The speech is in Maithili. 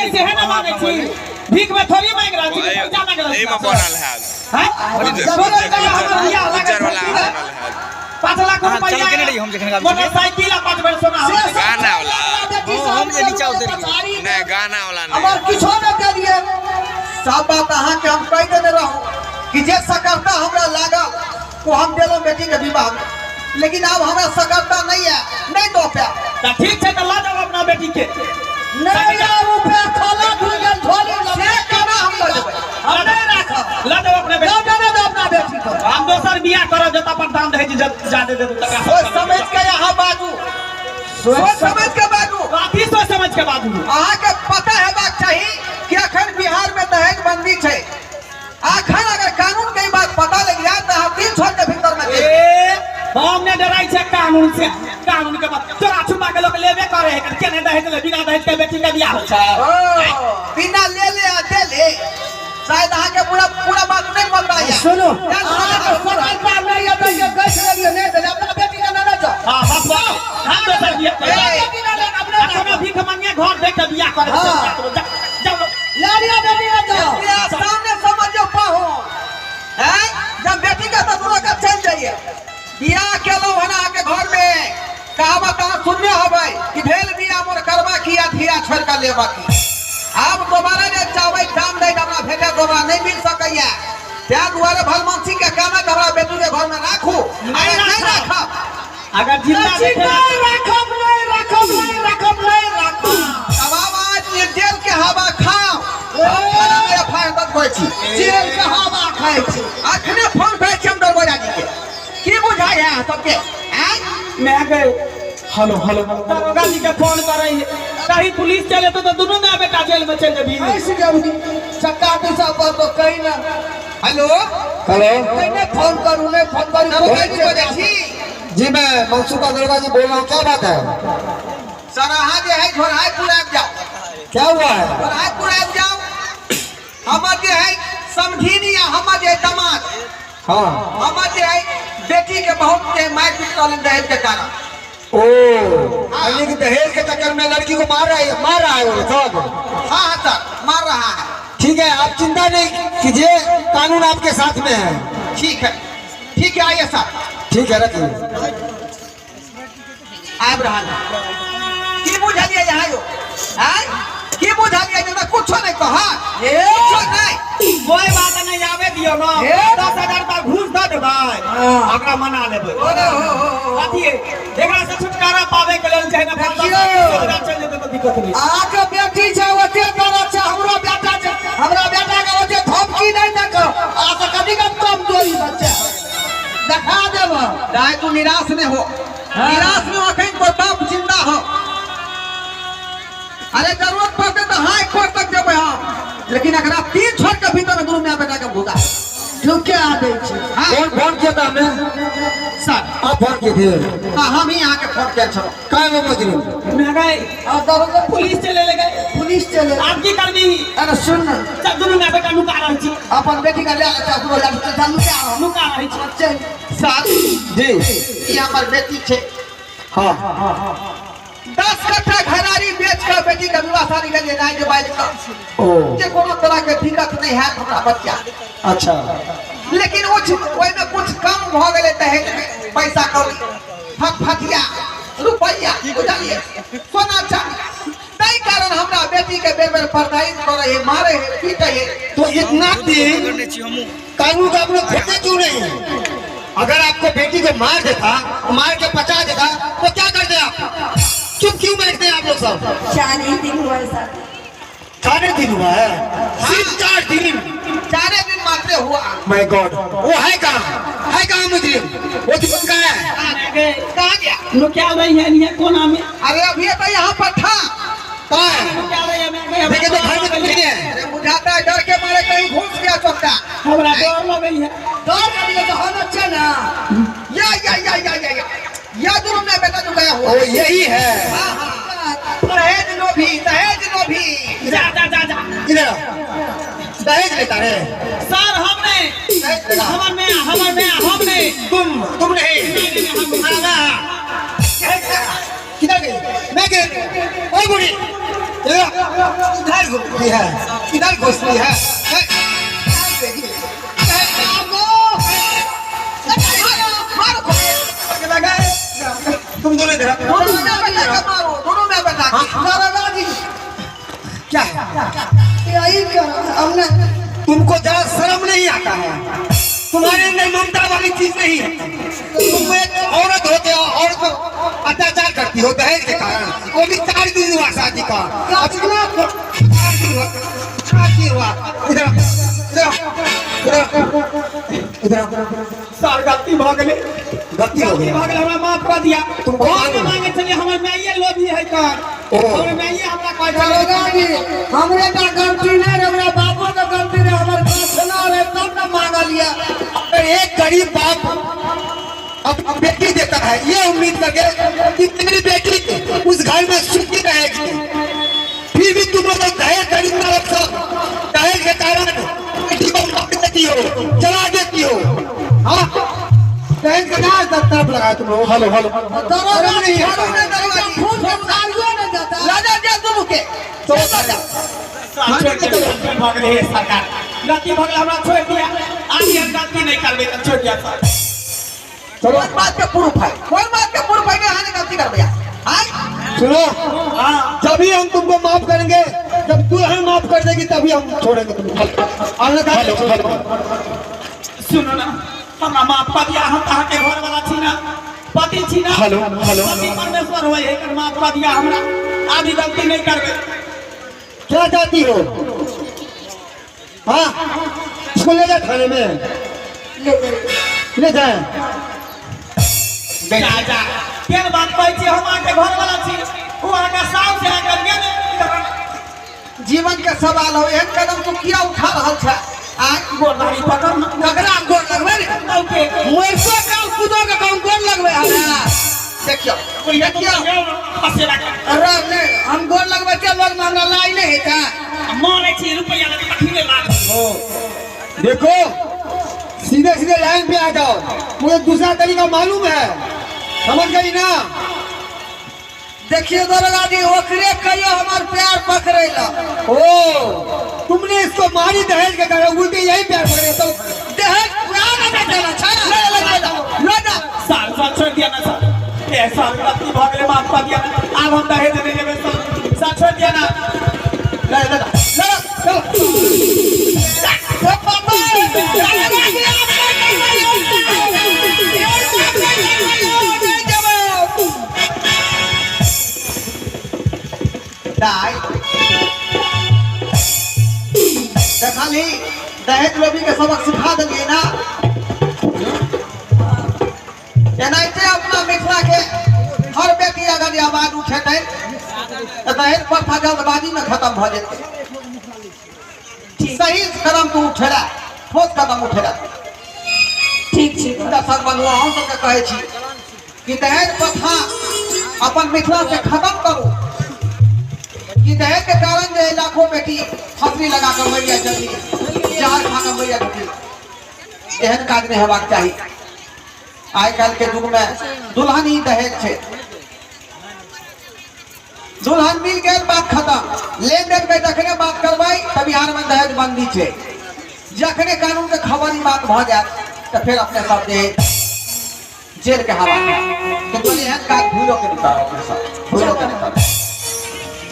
देलियै से है ना मांगै छी भीख में थोड़ी मांगि रहल छी पैसा मांगि रहल छी एहिमे बनल है हैं? उज्जर सोचि कऽ हमर बियाह लागल उज्जर वाला छै। बनल है 5 लाख अहाँ रुपया चलि केने रही हम जखन गाबै छलियै? मोटरसाइकिल आ 5 भरि सोना से हम सब गाना वाला। बेटी हँ, सब हम जे नीचा उतरि गेलियै। पछाड़ी नहीं गाना वाला हमर नहीं किछो नहि देलियै। सब बात अहाँके हम कहि देने रहूँ कि जे सकरता हमरा लागल ओ हम देलहुँ बेटीके विवाहमे, लेकिन आब हमरा सकरता नहीं है, नहीं दऽ पायब। तऽ ठीक छै, तऽ लऽ जाउ अपना बेटी के। नहीं आब ओ फेर थाला धुइ गेल झोली। से केना हम लऽ जेबै? हम नहीं राखब। लऽ जाउ अपना बेटी। लऽ देने दो अपना बेटी को। हम दोसर बियाह करब, जतऽ पर दाम दहेज जादे देतौ तकरा। सोच समझ के यहाँ बाजू, सोच समझ के बाजू। कथी सोच समझ के बाजू? अहाँके पता हेबाक चाही कि अखन बिहार में दहेज बंदी छै। अखन अगर कानून के ई बात पता लग जाए तऽ अहाँ 3 साल के भीतर में जेल। ए, हम ने डराइ छै कानून से। कानून के बात चोरा छुपा के लोग लेबे करे है। केने दहेज ले? बिना दहेज के बेटी के बियाह होइ छै? ओ, बिना ले ले आ दे ले, शायद अहाँके पूरा पूरा बात नहीं पता है। सुनू। अहाँके सकलता नहीं है तो ये गैस लगियो नहीं देले अपना बेटी के लेने जाओ। हाँ, बस बस, हम दोसर बियाह ए, करब। बेटी ना ले अपने। आ कोनो भीख मंगे घर देख के बियाह करे। हाँ। जाओ। ले लिया बेटी ले जाओ। इसलिए सामने समझो पाहो हैं, जब बेटी का ससुर का चल जाइए। बियाह केलहुँ हन अहाँके घर में, कहावत अहाँ सुनने होबै कि भेल बियाह मोर करबा किया, धिया छोड़ के लेबा की। आब दोबारा जे चाहबै दाम दै हमरा भेटे, दोबारा नहीं मिल सकैया। ताहि दुआरे भलमनसी के काम है हमरा बेटी के घर में राखू, अगर नहीं राखब अगर जिंदा नहीं देखे राखब, नहीं राखब, नहीं राखब, नहीं राखब। तब आब आज ये जेल के हवा खाओ। एफ I R दर्ज करै छी। जेल के हवा खाइ छी। अखने फोन करै छी हम दरवाजा जी के। की बुझाइ है अहाँ सबके आँय? मैं गए। हेलो हेलो, दरोगा जी के फोन करे है, कहीं पुलिस चले तो दोनों मां बेटा जेल में चल जेबी। ऐसे जब चक्का दिशा पर तो कहीं ना। हेलो। हेलो। कहीं नहीं फोन करू, नहीं फोन करू। दरोगा जी बजै छी? जी, मैं मनसुखा दरोगा जी बोल रहा हूँ। क्या बात है? सर, अहाँ जे है झोराहाइपुर आबि जाउ। क्या हुआ है? झोराहाइपुर आबि जाउ। हमर जे है समधिनी आ हमर जे है दामाद, हमर जे है बेटी के बहुत जे मारि पीट रहल दहेज के कारण। ओ, यानी कि दहेज के चक्कर में लड़की को मार रहा है, मार रहा है वो सब? हाँ हाँ सर, मार रहा है। ठीक है, आप चिंता नहीं कीजिए, कानून आपके साथ में है। ठीक है, ठीक है, आइए सर। ठीक है, रखिए। आबि रहल है। की बुझलियै यहाँ यौ आँय? की बुझलियै जे कुछो नहीं कह, कुछो नहीं। कोई बात नहीं, आवे दियो ना। 10,000 रुपया घूस दऽ देबै, ओकरा मना लेबै। अथी एकरा से छुटकारा पावे के लेल चाहे ना 5,000 चल जेतै तऽ दिक्कत नहि। अहाँके बेटी छै ओते गलत छै, हमरो बेटा छै, हमरा बेटा के ओते धमकी नहीं देख आ तऽ कभी कम कमजोरी बच्चा देखा देब। दाय, तू निराश नहीं हो, निराश में अखन तोर बाप जिंदा हो। अरे, जरूरत पड़ते तो हाई कोर्ट तक जेबै हम, लेकिन एकरा 3 छोड़ के भीतर में दुनू माय बेटा के भूता झुके आ दै छै। हाँ। कौन फोन किया था हमने? सर। आप फोन किए थे? हाँ, हम ही यहाँ के फोन किया छलो। कहाँ है वो मुजरिम? मैं गए। आ दरोगा। पुलिस चले ले गए। पुलिस चले। आब की करबी? अरे सुन ना। चल, दुनू माय बेटा नुका रहल छी। अपन बेटी के ले आ, चल चल चल, लुका रहो। नुका रहल छी। चल। सर। जी। ई हमर बेटी छै। 10 कट्ठा घरारी बेच कर बेटी के विवाह शादी के लिए राय बाज कर ओ जे कोनो तरह के दिक्कत नहीं है हमरा बच्चा। लेकिन कुछ ओहिमे कुछ कम भऽ गेलै दहेज में, पैसा कौड़ी, फटफटिया, रुपैआ, बुझलियै, सोना चांदी। ताहि कारण हमरा बेटी के बेर बेर प्रताड़ित करे है, मारे है, पीटे है। तो इतना दिन कानून का आप लोग खोते क्यों नहीं? अगर आपको बेटी को मार देता, मार के पचा देता तो क्या करते आप? चुप क्यों बैठते हैं आप लोग सब? 4 ही दिन हुआ है सर। 4 दिन हुआ है, सिर्फ 4 दिन? 4 दिन मात्र हुआ। My God, वो है कहाँ, है कहाँ मुजरिम? वो जुर्म कहाँ है? कहाँ गया? नुका रही है नहीं कोना में। अरे, अभी तो यहाँ पर था। कहाँ है? नुका रही है मैं गए। देखिए तो, घर में तो नहीं है। अरे, बुझाता है डर के मारे कहीं घुस गया चौकता। हमरा डर लगै है। डर करिए तो हम अच्छे ना। या या या या या या या दुनू में बेटा जो गया हुआ। ओ, यही है। हाँ हाँ, दहेज लोभी, दहेज लोभी। जा जा जा जा। इधर आओ। दहेज लेता है? सर, हम नहीं। दहेज लेगा। हमर में, हमर में, हम नहीं। तुम नहीं, तुम्हारा ना। किधर गई? मैं गई। ओए बुढ़ी, इधर आ। इधर घुमा। घुसती है, इधर घुसती है। तुम दोनों इधर आओ। दोनों में बैठा के मारो, दोनों में बैठा के। दारोगा जी क्या है? यही कर हमने। तुमको जरा शर्म नहीं आता है? तुम्हारे अंदर ममता वाली चीज नहीं है। तुम एक औरत होते हो, औरत को अत्याचार करती हो दहेज के कारण, वो भी 4 दिन हुआ शादी का। अब इतना 4 दिन हुआ, 4 दिन हुआ। इधर आओ, इधर आओ, इधर आओ, इधर आओ। सर गलती भऽ गेलै। गलती हो गलती गई। भऽ गेलै, हमरा माफ कऽ दिया। तुम हम मांगो। नहि मांगे छलियै, हमर माइये लोभी है कर। ओ। हमर माइये हमरा कहै छलै। दारोगा जी, हमरे का गलती नहीं रहे, हमरा बापो का गलती रहे, हमर पास ना रहे तब न मांगलिए। अगर एक गरीब बाप अपनी बेटी देता है ये उम्मीद करके कि मेरी बेटी उस घर में सुखी रहेगी, फिर भी तुम लोग दहेज गरीब लोग सब दहेज के कारण बेटी को मार देती हो, जला देती हो। हाँ, दहेज का ना तरफ लगाए तुम लोग। हेलो हेलो, दारोगा शर्म जी नहीं आता है। दारोगा जी खून के उतारियो न जाता। लऽ जा दुनू के। चलो सर, छोड़ि दिया, गलती भऽ गेलै हे सरकार, गलती भऽ गेलै, हमरा छोड़ि दिया। आब एहन गलती नहि करबै तऽ छोड़ि दिया सर। चलो। कोन बात के प्रूफ है? कोन बात के प्रूफ है कि अहाँ ने गलती करबै? आय सुनो, हाँ। जब ही हम तुमको माफ करेंगे, जब दुल्हन माफ कर देगी तभी हम छोड़ेंगे तुमको। हेलो हेलो, सुनू ना, हमरा माफ कऽ दिया। हम तऽ अहाँके घरवाला छी ना, पति छी ना। Hello, hello. पति परमेश्वर होइ है, एकर माफ कऽ दिया हमरा। आब ई गलती नहि करबै। क्या चाहती हो? हाँ, इसको ले जा थाने में ले जाए। जा जा, केहन बात कहै छी? हम अहाँके घरवाला छी, ओ अहाँके साउस है, अहाँके गेल। जीवन के सवाल हो, एहन कदम तू किया उठा रहल छै? आय गोर दाढ़ी पकड़ ना। ककरा गोर लगबै रे? ओके। मरितो काल कुदो के कहूँ गोर लगबै हमरा। देखियौ देखियौ, अरे नहीं, हम गोर लगबै छियै लोग में हमरा लाई नहीं हेतै। मानै छी रुपैआ लेबै तखने लागत। देखो, सीधे सीधे लाइन पे आ जाओ, मुझे दूसरा तरीका मालूम है, समझ गई ना? देखियो दारोगा जी, ओकरे कहियो हमर पैर पकड़ै ला। ओ तुमने इसको मारी दहेज के कारण, उल्टे यही प्यार पकड़े तो दहेज पूरा न देना छै। ले ले ले ले जा। सर सर छोड़ि दिया ना सर। ए सर, गलती भऽ गेलै, माफ कऽ दिया। आब हम दहेज नहि लेबै सर। सर छोड़ि दिया ना। ले ले ले, चलो। दाई देखली, दहेज लोभी के सबक सिखा देलियै ना। एनाहिते अपना मिथिला के हर बेटी अगर आवाज उठेतै तऽ दहेज प्रथा जल्दबाजी में खत्म भऽ जेतै। सही कदम तू उठेला, ठोस कदम उठेला। ठीक छै। दर्शक बंधु, अहूँ सबके कहै छी कि दहेज प्रथा अपन मिथिला से खत्म करू, कि दहेज के कारण जे लाखों बेटी फांसी लगा कर मरि जाइ छथिन, जहर खा कर मरि जाइ छथिन, एहन काज नहि हेबाक चाही। आइ काल्हि के युग में दुल्हन ही दहेज छै। दुल्हन मिल गेल, बात खत्म। लेन देन के जखने बात करबै तऽ बिहार में दहेज बंदी छै। जखने कानून के खबर ई बात भऽ जायत तऽ फेर अपने सब जे जेल के हवा। तो एहन काज भूलो के नहि करब, अपने सब भूलो के नहि करब।